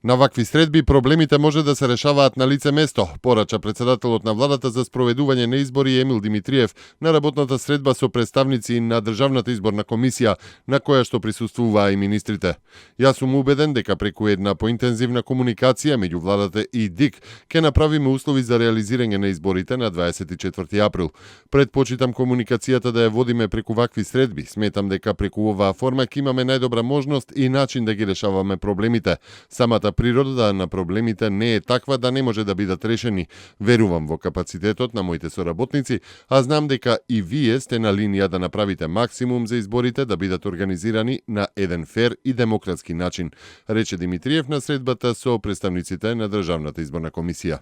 На вакви средби проблемите може да се решаваат на лице место, порача председателот на владата за спроведување на избори Емил Димитриев на работната средба со представници на Државната изборна комисија, на која што присуствуваа и министрите. Јас сум убеден дека преку една поинтензивна комуникација меѓу владата и ДИК ќе направиме услови за реализирање на изборите на 24 април. Предпочитам комуникацијата да ја водиме преку вакви средби. Сметам дека преку оваа форма ќе имаме најдобра можност и начин да ги решаваме проблемите. Самата природа на проблемите не е таква да не може да бидат решени. Верувам во капацитетот на моите соработници, а знам дека и вие сте на линија да направите максимум за изборите да бидат организирани на еден фер и демократски начин, рече Димитриев на средбата со представниците на Државната изборна комисија.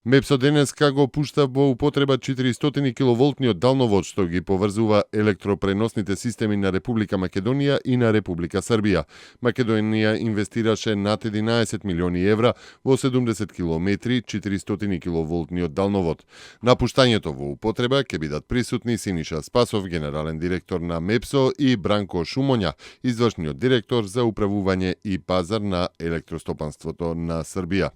МЕПСО денеска го пушта во употреба 400 киловолтниот далновод што ги поврзува електропреносните системи на Република Македонија и на Република Србија. Македонија инвестираше над 11 милиони евра во 70 километри 400 киловолтниот далновод. На пуштањето во употреба ќе бидат присутни Синиша Спасов, генерален директор на МЕПСО, и Бранко Шумоња, извршниот директор за управување и пазар на електростопанството на Србија.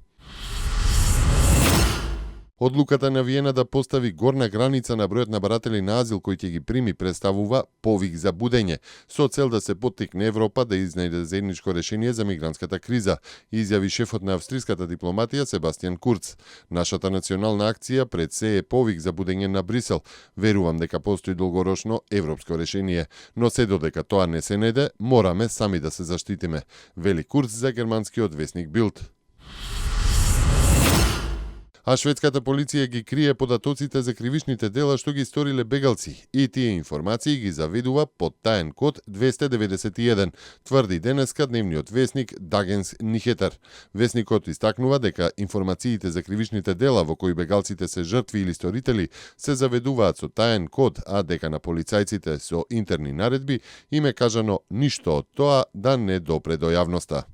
Одлуката на Виена да постави горна граница на бројот на баратели на азил кои ќе ги прими представува повик за будење, со цел да се поттикне Европа да изнајде заедничко решение за мигрантската криза, изјави шефот на австриската дипломатија Себастијан Курц. Нашата национална акција пред се е повик за будење на Брисел. Верувам дека постои долгорочно европско решение, но се додека тоа не се најде, мораме сами да се заштитиме, вели Курц за германскиот весник Билд. А шведската полиција ги крие податоците за кривичните дела што ги сториле бегалци и тие информации ги заведува под таен код 291, тврди денеска дневниот весник Дагенс Нихетер. Весникот истакнува дека информациите за кривичните дела во кои бегалците се жртви или сторители се заведуваат со таен код, а дека на полицајците со интерни наредби им е кажано ништо од тоа да не допре до јавноста.